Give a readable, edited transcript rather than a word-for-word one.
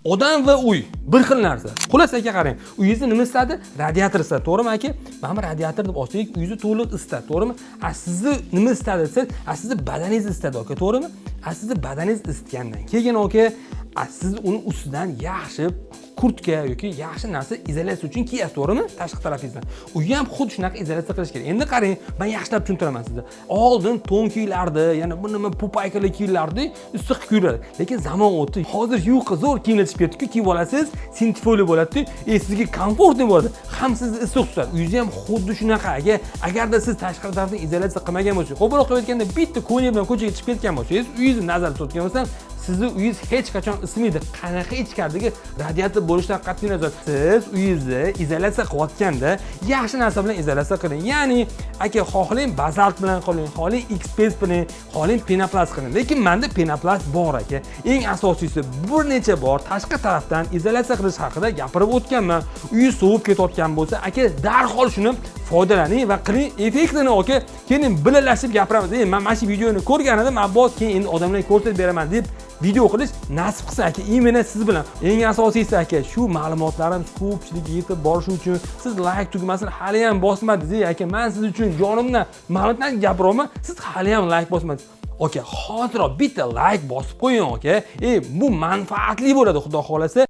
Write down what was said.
Odam va uy bir xil narsa. Xullas, aka, qarang, uyingizni nima isitadi? Radiator isitadi, to'g'rimi, aka? Mana bu radiator deb olsak, uyingizni to'liq isitadi, to'g'rimi? A sizni nima isitadi desangiz, a sizni badaningizni isitadi, aka, to'g'rimi? A sizni badaningiz isitgandan keyin, aka, a siz uni ustidan yaxshi kurtka yoki yaxshi narsa izolyatsiya uchun kiyasiz, to'g'rimi, tashqi tarafingizdan. Uyni ham xuddi shunaqa izolyatsiya qilish kerak. Endi qarang, man yaxshilab tushuntiraman sizga. Oldin to'n kiyilardi, yana bu nima, фуфайка lar kiyilardi, issiq kuyiladi. Lekin zamon o'tdi, hozir yuqa zo'r kiyimlar chiqib ketdiku, kiyib olasiz, синтепон li bo'ladida, sizga комфортный bo'ladi, ham sizni issiq tutadi. Uyingizni ham xuddi shunaqa, aka. Agarda siz tashqi tarafdan izolyatsiya qilmagan bo'lsangiz, qo'proq qilib aytganda, bitta ko'ylak bilan ko'chaga chiqib ketgan bo'lsangiz, uyingizni nazarda tutgan bo'lsam, sizni uyingiz hech qachon isimaydi. Qanaqa ichkaridagi radiator bo'lishidan qat'iy nazar, siz uyingizni izolyatsiya qilayotganda yaxshi narsa bilan izolyatsiya qiling. Ya'ni, aka, xohlang bazalt bilan qiling, xohlang XPS bilan, xohlang penoplast qiling, lekin manda penoplast bor, aka. Eng asosiysi, bir necha bor tashqi tarafdan izolyatsiya qilish haqida gapirib o'tganman. Uyi sovib ketayotgan bo'lsa, aka, darhol shuni foydalaning va qiling. Effektini, aka, keyin birgalashib gapiramiz. Man mana shu videoni ko'rgan edim, Abbos, keyin endi odamlarga ko'rsatib beraman deb video qilish nasib qilsa, aka, именно siz bilan. Eng asosiysi, aka, shu ma'lumotlarim ko'pchilikka yetib borishi uchun siz layk tugmasini hali ham bosmadingiz. Ey aka, man siz uchun jonimdan ma'lumotdan gapiryapman, siz hali ham layk bosmadingiz. Aka, hoziroq bitta layk bosib qo'ying, aka. Bu manfaatli bo'ladi, xudo xohlasa.